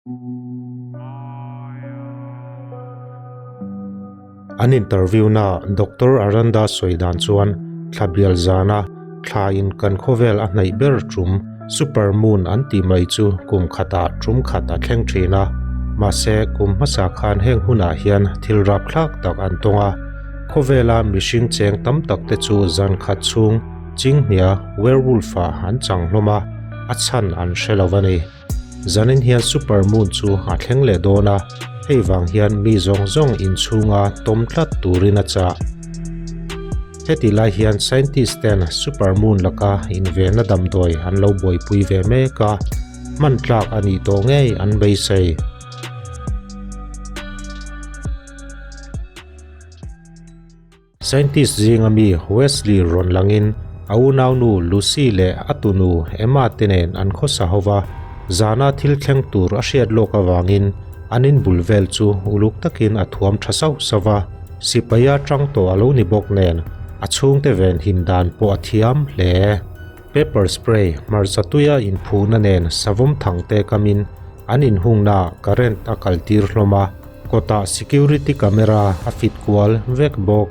An interview na Doctor Aranda sawi dan chuan thla bial zana thla in kan khawvel a hnaih ber tum super moon an tih mai chu kum khatah tum khat a thleng thin a, mahse kum hmasa khan heng hunah hian thil rapthlak tak an tawng a, khawvela mihring cheng tam tak te chu zan khat chhung chinghnia werewolf ah an chang hlawm a, a chhan an hre lo a ni. Zanin hian super moon chu a thleng leh dawn a, hei vang hian mi zawng zawng inchhunga tawm tlat turin a chah. Heti lai hian scientist ten super moon laka invenna damdawi an lo buaipui ve mek a, hman tlak a nih tawh ngei an beisei. Scientist zinga mi Wesley rawn langin a unaunu Lucy leh a tunu Emma te nen an khawsa ho va, zana thil thleng tur a hriat lawk avangin an inbul vel chu uluk takin a thuam tha sauh sauh va, sipaia tang tawh a lo ni bawk nen a chhungte ven him dan pawh a thiam hle. Pepper spray hmarcha tuia inphuhna nen savawm thangte kamin an inhungnaah current a kaltir hlawm a. Kawtah security camera a fit kual vek bawk.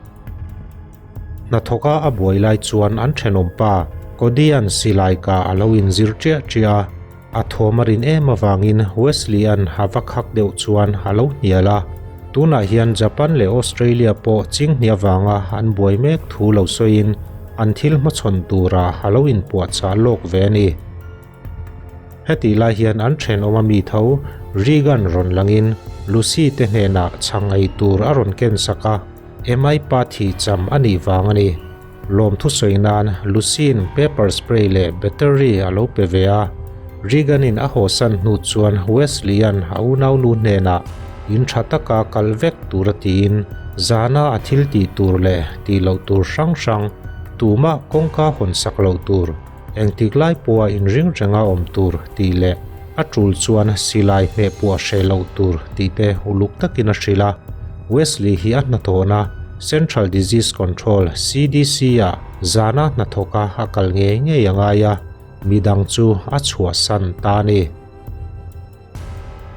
Hnathawka a buai lai chuan an thenawm pa Cody-a'n silai kah a lo inzir chiah chiah a, a thawm a rin em avangin Wesley-a'n a va khak deuh chuan a lo hnial a. Tunah hian Japan leh Australia pawh chinghnih avanga an buai mek thu lo sawiin an thil hmachhawn turah a lo inpuahchah lawk ve a ni. Hetih lai hian an thenawm a mi tho Regan rawn langin Lucy te hnenah chhang ei tur a rawn ken sak a, Emai pa thi cham a nih vang a ni. Lawmthu sawi nan Lucy-in pepper spray leh battery a lo pe ve a, Regan-in a hawsan hnu chuan Wesley-a'n a unaunu hnenah in tha taka kal vek tur a tiin zana a thil tih tur leh tih loh tur hrang hrang tumah kawngka hawn sak loh tur Engtik lai pawha inring renga awm tur tih leh a tul chuan silai hmeh puah hreh loh tur tih te uluk takin a hrilh a. Wesley hi a hnathawhna Central Disease Control, CDC, ah zana hnathawka a kal ngei ngei a ngai a, midang chu a chhuahsan ta a ni.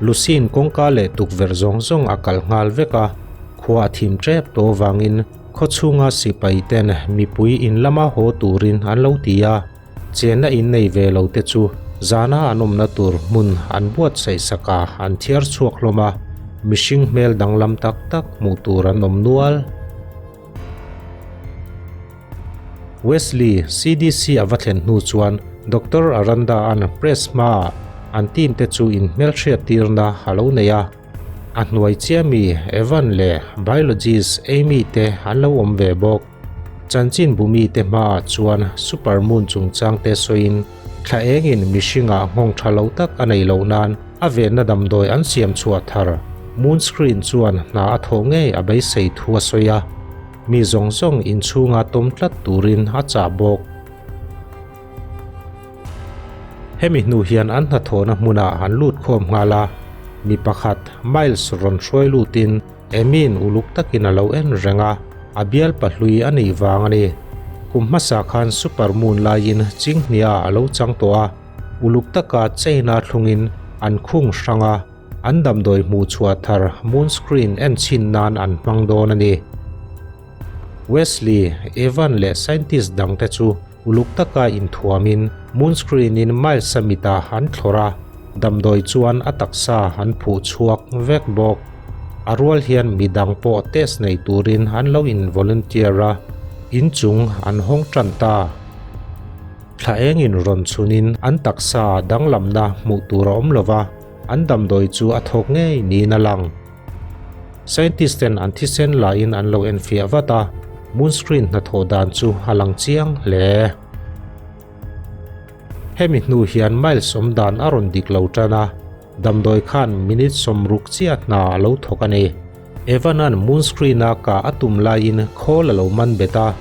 Lucy'n kawngka leh tukverh zawng zawng a kalh nghal vek a, khua a thim tep tawh avangin khaw chhunga sipai ten mipui in lama haw turin an lo ti a, chenna in nei ve lo te chu zana an awmna tur hmun an buatsaih sak a an thiar chhuak hlawm a, mihring hmel danglam tak tak hmuh tur an awm nual. Wesley, CDC a va thlen hnu chuan Doctor Aranda-a'n press hmaah an team te chu inhmelhriat tirna a lo nei a. A hnuai chiah mi Evan leh biologist Amy te an lo awm ve bawk. Chanchinbu mite hmaah chuan super moon chungchang te sawiin thla engin mihringah nghawng tha lo tak a nei loh nan a venna damdawi an siam chhuah thar moon screen chuan hna a thawh ngei a beisei thu a sawi a. Mi zawng zawng inchhunga tawm tlat turin a chah bawk. Hemi hnu hian an hnathawhna hmunah an lut khawm nghal a, mi pakhat Miles rawn hruai lutin Amy-in uluk takin a lo en reng a, a bial pahlui a nih vang a ni. Kum hmasa khan Super Moon laiin Chinghnia a lo chang tawh a, uluk taka chain-a thlungin an khung hrang a, An damdawi hmuh chhuah thar moon screen en chhin nan an hmang dawn a ni. Wesley, Evan leh scientist dangte chu uluk taka inthuamin moon screen in Miles-a mitah an thlawr a, damdawi chuan a taksa an phuh chhuak vek bawk. A rual hian midang pawh test nei turin an lo in volunteer a, inchung an hawng tan ta. Thla engin rawn chhunin an taksa danglamna hmuh tur a awm lova. An damdawi chu a thawk ngei niin a lang. Scientist ten an thisen lahin an lo enfiah vat a, moon screen hnathawh dan chu a lang chiang hle. Hemi hnu hian Miles awm dan a rawn dik lo tan a, damdawi khan minute 60 chiah hna a lo thawk a ni. Evan-a'n moon screen-a kah a tum laiin khawl a lo man bet a,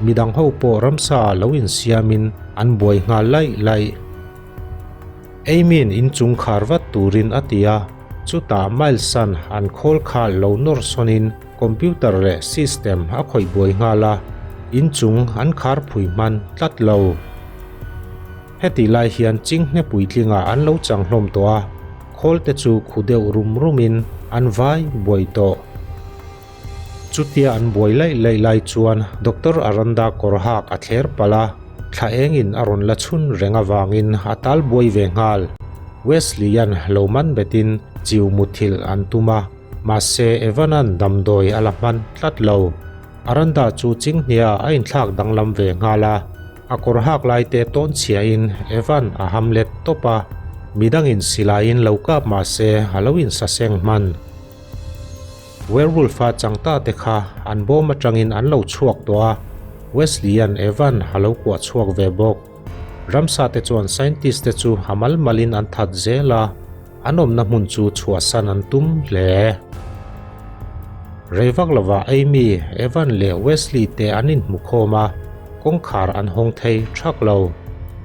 midang ho pawh ramsa ah lo insiamin an buai nghal laih laih. Amy-in inchung khar vat turin a ti a, chutah Miles-a'n an khawl kha lo nawr sawnin computer leh system a khawih buai nghal a, inchung an khar phui hman tlat lo. Hetih lai hian chinghne puitlingah an lo chang hlawm tawh a, Khawl te chu khu deuh rum rumin an vai buai tawh. Chutia an buai laih laih lai chuan Doctor Aranda kawr hak a thler palh a, thla engin a rawn la chhun reng avangin a tal buai ve nghal. Wesley-a'n lo man betin chiu muthilh an tum a, mahse Evan-a'n damdawi a la hman tlat lo. Aranda chu chinghnia a inthlak danglam ve nghal a. A kawr hak lai te tawn chhiahin Evan a ham let tawp a, midangin silaiin lo kap mah se a lo insaseng hman. Werewolf-a changta te kha an bawm atangin an lo chhuak tawh a, Wesley-a'n Evan a lo kuah chhuak ve bawk. Ramsa te chuan scientist te chu a mal malin an that zel a, an awmna hmun chu chhuahsan an tum hle. Rei vak lovah Amy, Evan leh Wesley te an inhmu khawm a, kawngkhar an hawng thei thak lo.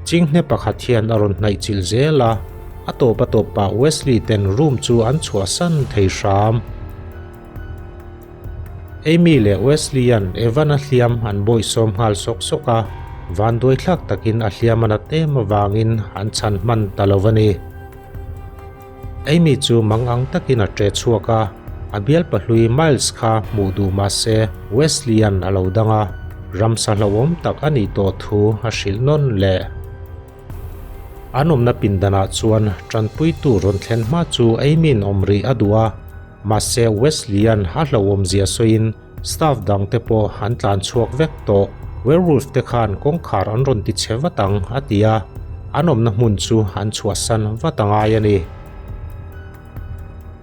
Chinghne pakhat hian a rawn hnaih chilh zel a, a tawp a tawpah Wesley ten room chu an chhuahsan thei hram. Amy leh Wesley-a'n Evan-a hliam an bawihsawm nghal sawk sawk a, vanduaithlak takin a hliam a nat em avangin an chhan hman ta lo a ni. Amy chu mangang takin a ṭe chhuak a, a bialpa hlui Miles kha hmuh duh mah se Wesley-a'n a lo dang a, ramsa hlauhawm tak a nih tawh thu a hrilh nawn leh. An awmna pindanah chuan ṭanpuitu rawn thlen hma chu Amy-in awm rih a duh a, mahse Wesley-a'n a hlauhawmzia sawiin staff dangte pawh an tlan chhuak vek tawh. Werewolf te khan kawngkhar an rawn ti chhe vat ang a ti a, an awmna hmun chu an chhuahsan vat a ngai a ni.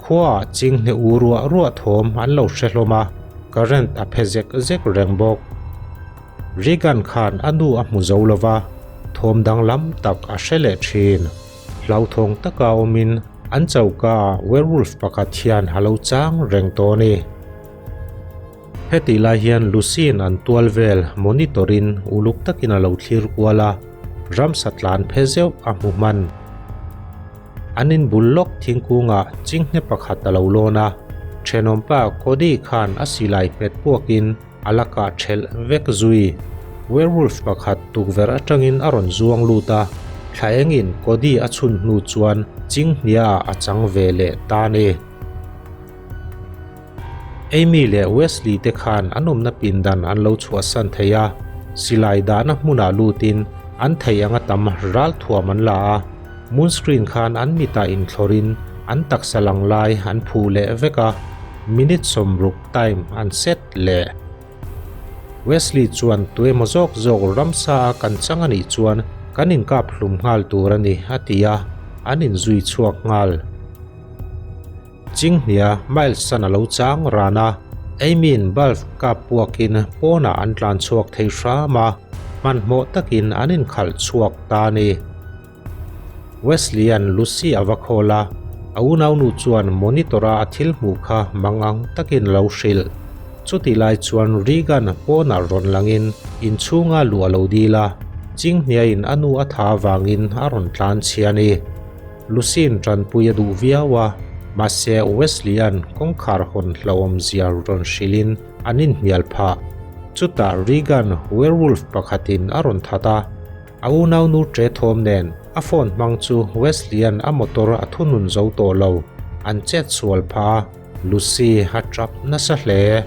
Khuaah chinghne u ruah ruah thawm an lo hre hlawm a, current a phe zek zek reng bawk. Regan khan a nu a hmu zo lo va, thawm danglam tak a hre leh thin. Hlauthawng taka awmin an choka werewolf pakhat hian a lo chang reng tawh a ni. Hetih lai hian Lucy-in an tual vel monitor-in uluk takin a lo thlir kual a, ramsa tlan phe zeuh a hmu hman. An inbul lawk thingkungah chinghne pakhat a lo lawn a, thenawmpa Cody khan a silai hmet puakin a la kah thelh vek zui. Werewolf pakhat tukverh atangin a rawn zuang lut a, thla engin Cody a chhun hnu chuan chinghnia a chang ve leh ta a ni. Amy leh Wesley te khan an awmna pindan an lo chhuahsan thei a, silai dahna hmunah lutin an thei anga tam ralthuam an la a, moonscreen khan an mitah inthlawrin an taksa lang lai an phuh leh vek a, minute 60 time an set leh. Wesley chuan tuemaw zawk zawk ramsa a kan chang a nih chuan kan inkap hlum nghal tur a ni a ti a, an inzui chhuak nghal. Chinghnia Miles-a'n a lo chang ran a, Amy-in bulb kap puakin pawnah an tlan chhuak thei hram a, hmanhmawh takin an inkhalh chhuak ta a ni. Wesley-a'n Lucy a va call a, a unaunu chuan monitor-a a thil hmuh kha mangang takin a lo hrilh. Chutih lai chuan Regan pawnah rawn langin inchhunga luh a lo dil a, Chinghnia-in a nu a tha avangin a rawn tlan chhia a ni. Lucy-in tanpui a duh viau a, mahse Wesley-a'n kawngkhar hawn hlauhawmzia rawn hrilhin an inhnial phah. Chutah Regan werewolf pakhatin a rawn that a, a unaunu ṭe thawm nen a phone hmang chu Wesley-a'n a motor a thunun zo tawh lo, an chet sual phah a, Lucy a ṭap nasa hle.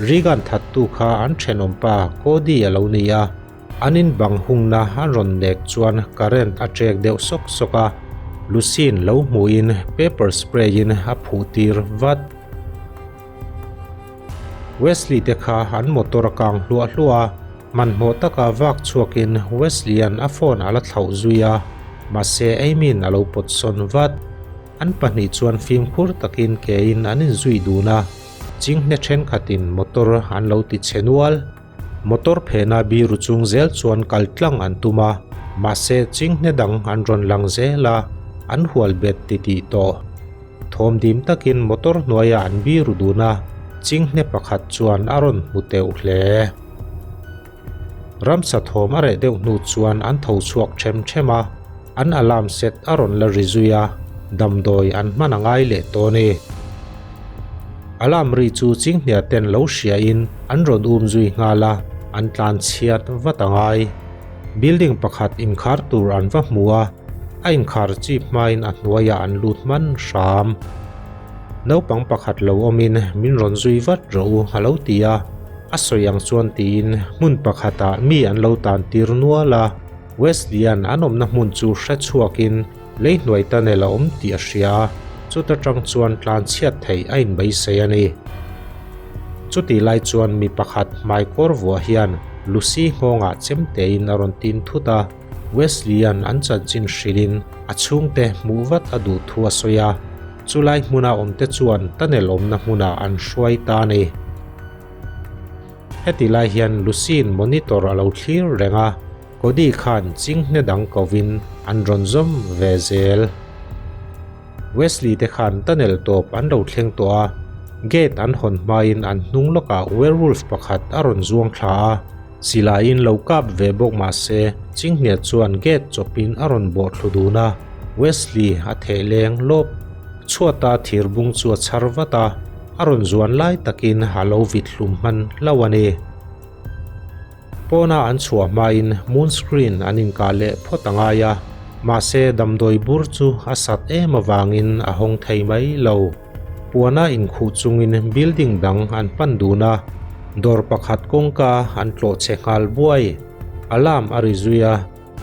Regan thattu kha an ṭhenawmpa Cody a lo ni a, An in bang hungna an rawn nek chuan current a trek deuh sawk sawk a, Lucy-in lo hmuhin paper spray in a phuh tir vat. Wesley te kha an motor a kang hluah hluah a, hmanhmawh taka vak chhuakin Wesley-a'n a phone a la thlauh zui a, mahse Amy-in a lo pawt sawn vat. An pahnih chuan fimkhur takin kein an inzui dun a, chinghne thenkhatin motor an lo ti chhe nual. Motor phena biru chung zel chuan kal tlang an tum a, mahse chinghne dang an rawn lang zel a, an hual bet titih tawh. Thawm dim takin motor hnuaiah an biru dun a, chinghne pakhat chuan a rawn hmu teuh hle. Ramsa thawm a reh deuh hnu chuan an tho chhuak them them a, an alarm set a rawn la ri zui a, damdawi an hman a ngai leh tawh a ni. Alarm ri chu chinghnia ten lo hria in an rawn um zui nghal a, an tlan chhiat vat a ngai. Building pakhat inkhar tur an va hmu a, A inkhar chip hmain a hnuaiah an lut hman hram. Naupang pakhat lo awmin min rawn zui vat rawh u a lo ti a, a sawi ang chuan tiin hmun pakhatah mi an lo tan tir nual a. Wesley-a'n an awmna hmun chu hre chhuakin leihnuai tunnel a awm tih a hria a, chuta tang chuan tlan chhiat theih a inbeisei a ni. Chutih lai chuan mi pakhat hmaikawr vuah hian Lucy nghawngah chemtein a rawn tin thut a. Wesley-a'n an chanchin hrilhin a chhungte hmuh vat a duh thu a sawi a, chulai hmuna awmte chuan tunnel awmna hmunah an hruai ta a ni. Heti lai hian Lucy-in monitor a lo thlir reng a, Cody khan chinghne dang kovin an rawn zawm ve zel. Wesley te khan tunnel tawp an lo thleng tawh a, gate an hawn hmain an hnung lawkah werewolf pakhat a rawn zuang thla a, silaiin lo kap ve bawk mah se chinghne chuan gate chawpin a rawn bawh thlu dun a, Wesley a theh leng lawp. Chhuata thir bung chu a chhar vat a, a rawn zuan lai takin a lo vit hlum hman hlauh a ni. Pawna an chhuah hmain moon screen an inkah leh phawt a ngai a, mahse damdawi bur chu a sat em avangin a hawng thei mai lo. Puana inkhuh chungin building dang an pan dun a, dawr pakhat kawngka an tlawh chhe nghal buai. Alarm a ri zui a,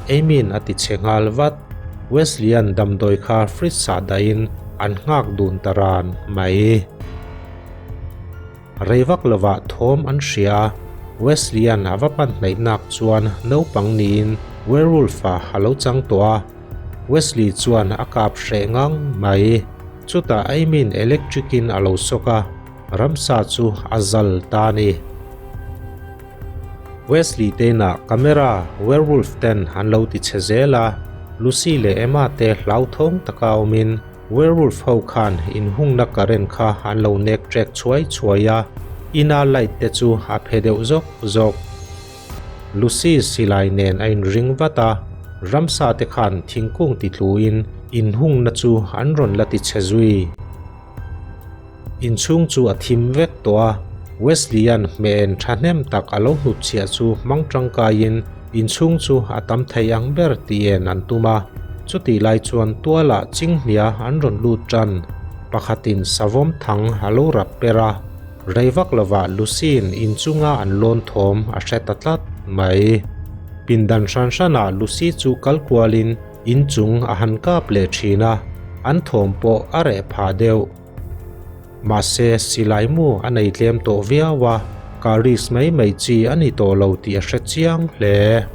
Amy'n a ti chhe nghal vat. Wesley-a'n damdawi kha fridge sah dahin an nghak dun ta ran mai. Rei vak lovah thawm an hria a, Wesley-a'n a va pan hnaih nak chuan naupang niin werewolf-a a lo chang tawh a. Wesley chuan a kap hreh ngang mai. Chutah Amy-in electric-in a lo sawk a, ramsa chu a zal ta a ni. Wesley te inah camera werewolf ten an lo ti che zel a, Lucy leh Emma te hlauthawng taka awmin Werewolf ho khan inhungna current kha an lo nek trek chhuai chhuai a, ina light te chu a phe deuh zawk zawk. Lucy silai nen a inring vat a, ramsa te khan thingkung ti tluin inhungna chu an rawn la ti chhe zui. Inchhung chu a thim vek tawh a, Wesley-a'n hmeh en thahnem tak a lo hnutchhiah chu hmang tangkaiin inchhung chu a tam thei ang ber tih en an tum a. Chutih lai chuan tualah chinghnia an rawn lut tan. Pakhatin savawm thang a lo rap per a, rei vak lovah Lucy-in inchunga an lawn thawm a hre ta tlat mai. Pindan hran hranah Lucy chu kal kualin inchung a han kap leh thin a, an thawm pawh a reh phah deuh. Mahse, silai mu a nei tlem tawh viau a, ka risk mai mai chi a ni tawh lo tih a hre chiang hle.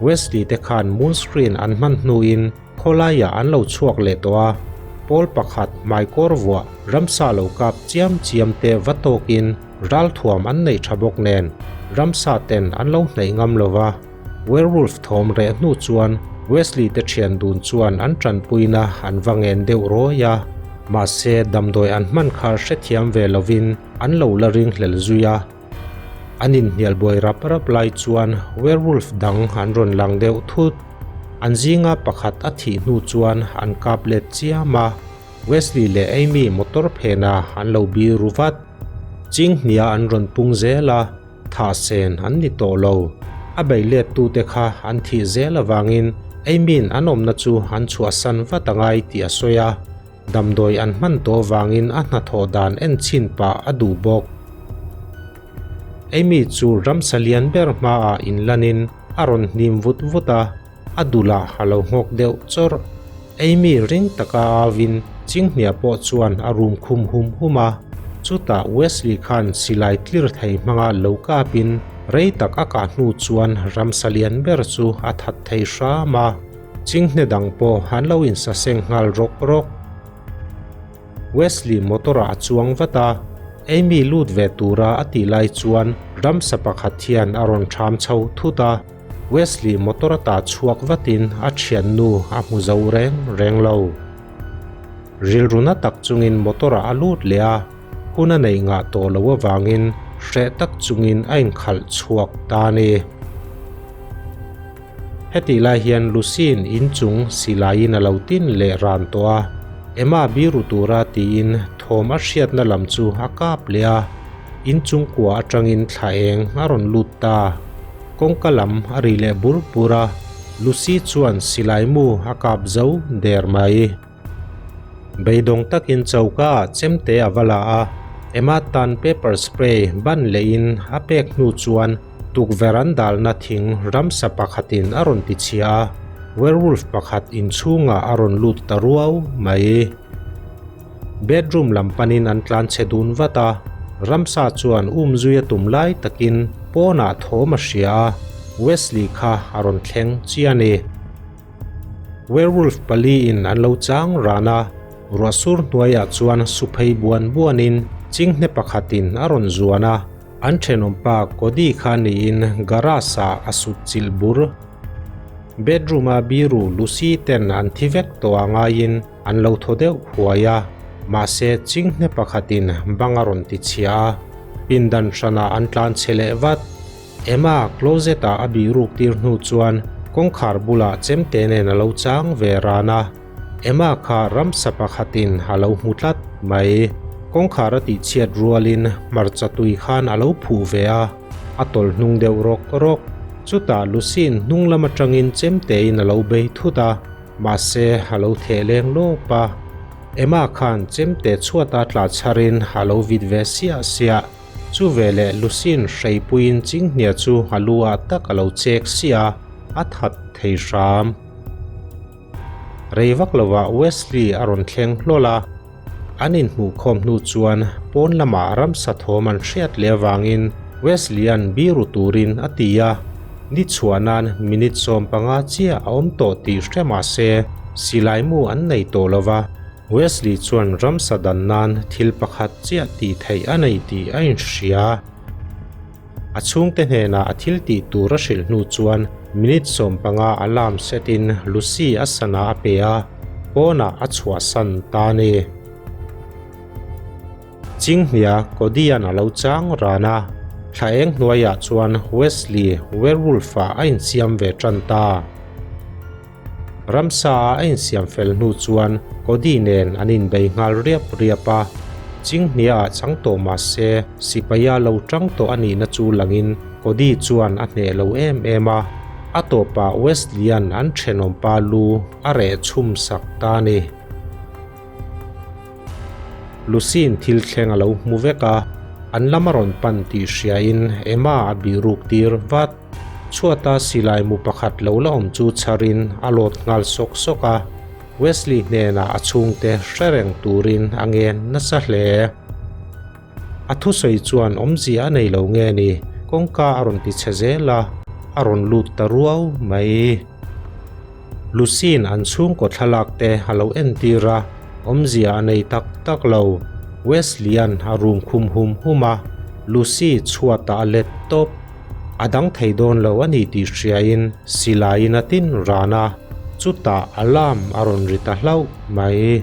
Wesley te khan moon screen an hman hnuin khawlaiah an lo chhuak leh tawh a, pawl pakhat hmaikawr vuah ramsa lo kap chiam chiam te va tawkin ralthuam an neih tha bawk nen ramsa ten an lo hnaih ngam lo va. Werewolf thawm reh hnu chuan Wesley te thian dun chuan an tanpuina an va ngen deuh rawi a, mahse damdawi an hman khar hrethiam ve lovin an lo la ringhlel zui a. An inhnial buai rap rap lai chuan werewolf dang an rawn lang deuh thut. An zinga pakhat a thih hnu chuan an kap let chiam a, Wesley leh Amy motor phena an lo biru vat. Chinghnia an rawn pung zel a. Thah sen an ni tawh lo. A bei lettute kha an thih zel avangin Amy-in an awmna chu an chhuahsan vat a ngai tih a sawi a, damdawi an hman tawh avangin a hnathawh dan en chhin pah a duh bawk. Amy chu ramsa lian ber hmaah inlanin a rawn hnim vut vut a, a dulah a lo nghawk deuh chawrh. Amy ring taka avin Chinghnia pawh chuan a rum khum hum hum a, chutah Wesley khan silai tlir thei hmanga lo kapin rei tak a kah hnu chuan ramsa lian ber chu a that thei hram a, Chinghne dang pawh an lo insaseng nghal rawk rawk. Wesley motor ah a chuang vat a, Amy lut ve tura a tih lai chuan ramsa pakhat hian a rawn ṭham chho thut a, Wesley motor a tah chhuak vatin a thiannu a hmu zo reng reng lo. Rilru na tak chungin motor ah a lut leh a, hun a neih ngah tawh lo avangin hreh tak chungin a inkhalh chhuak ta a ni. Hetih lai hian Lucy-in inchung silaiin a lo tin leh ran tawh a, Emma biru tura tiin thawm a hriatna lam chu a kap leh a, inchung kua atangin thla eng a rawn lut ta. Kawngka lam a ri leh bur bur a, Lucy chuan silai mu a kap zo der mai. Beidawng takin choka ah chemte a va la a, Emma tan pepper spray ban lehin a pek hnu chuan tukverh an dalna thing ramsa pakhatin a rawn ti chhia a, werewolf pakhat inchhungah a rawn lut ta ruau mai. Bedroom lam panin an tlan chhe dun vat a, ramsa chuan umzui a tum lai takin pawnah thawm a hria a, Wesley kha a rawn thleng chiah a ni. Werewolf paliin an lo chang ran a, ruahsur hnuaiah chuan suphei buan buanin chinghne pakhatin a rawn zuan a, an thenawmpa Cody kha niin garage ah a sut chilh bur. Bedroom a biru Lucy ten an thi vek tawh a ngaiin An lo thaw deuh huai a, mahse chinghne pakhatin bang a rawn ti chhia a, pindan hranah an tlan chhe leh vat. Emma closet ah a bih ruk tir hnu chuan kawngkhar bulah chemte nen a lo chang ve ran a, Emma kha ramsa pakhatin a lo hmu tlat mai. Kawngkhar a tih chhiat rualin hmarcha tui khan a lo phuh ve a, a tawlh hnung deuh rawk rawk. Chutah Lucy-in hnung lam atangin chemtein a lo bei thut a. Mahse, a lo theh leng lawp a. Emma khan chemte chhuata tla chharin a lo vit ve siah siah. Chu veleh Lucy'n hreipuiin chinghnia chu a lu ah tak a lo chek siah a, a that thei hram. Rei vak lovah Wesley a rawn thleng hlawl a. An inhmuhkhawm hnu chuan pawn lamah ramsa thawm an hriat leh avangin Wesley-a'n biru turin a ti a, ni chhuah nan minute 15 chiah a awm tawh tih hre mah se silai mu an nei tawh lo va, Wesley chuan ramsa dan nan thil pakhat chiah tih theih a nei tih a inhria. A chhungte hnenah a thil tih tur a hrilh hnu chuan minute 15 alarm set in Lucy a sana a pe a, pawnah a chhuahsan ta a ni. Chinghnia Cody-a'n a lo chang ran a, thla eng hnuaiah chuan Wesley werewolf-ah a insiam ve tan ta. Ramsa a insiam fel hnu chuan Cody nen an inbei nghal riap riap a, Chinghnia ah chang tawh mah se sipaia lo tang tawh a nihna chu langin Cody chuan a hneh lo em em a, a tawpah Wesley-a'n an thenawmpa lu a reh chhum sak ta a ni. Lucy-in thil thleng a lo hmu vek a, an lam a rawn pan tih hriain Emma a bihruk tir vat. Chhuata silai mu pakhat lo la awm chu chharin a lawt nghal sawk sawk a, Wesley hnenah a chhungte hre reng turin a ngen nasa hle. A thusawi chuan awmzia a nei lo nge ni, kawngka a rawn ti chhe zel a, a rawn lut ta ruau mai. Lucy-in an chhungkaw thlalak te a lo entir a, awmzia a nei tak tak lo. Wesley-a'n a rum khum hum hum a, Lucy chhuatah a let tawp. A dang thei dawn lo a ni tih hriain silaiin a tin ran a, chutah alarm a rawn ri ta hlauh mai.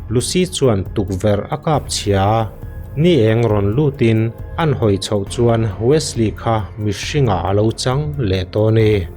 Lucy chuan tukverh a kap chhia a, ni eng rawn lutin an hawi chhoh chuan Wesley kha mihringah a lo chang leh tawh a ni.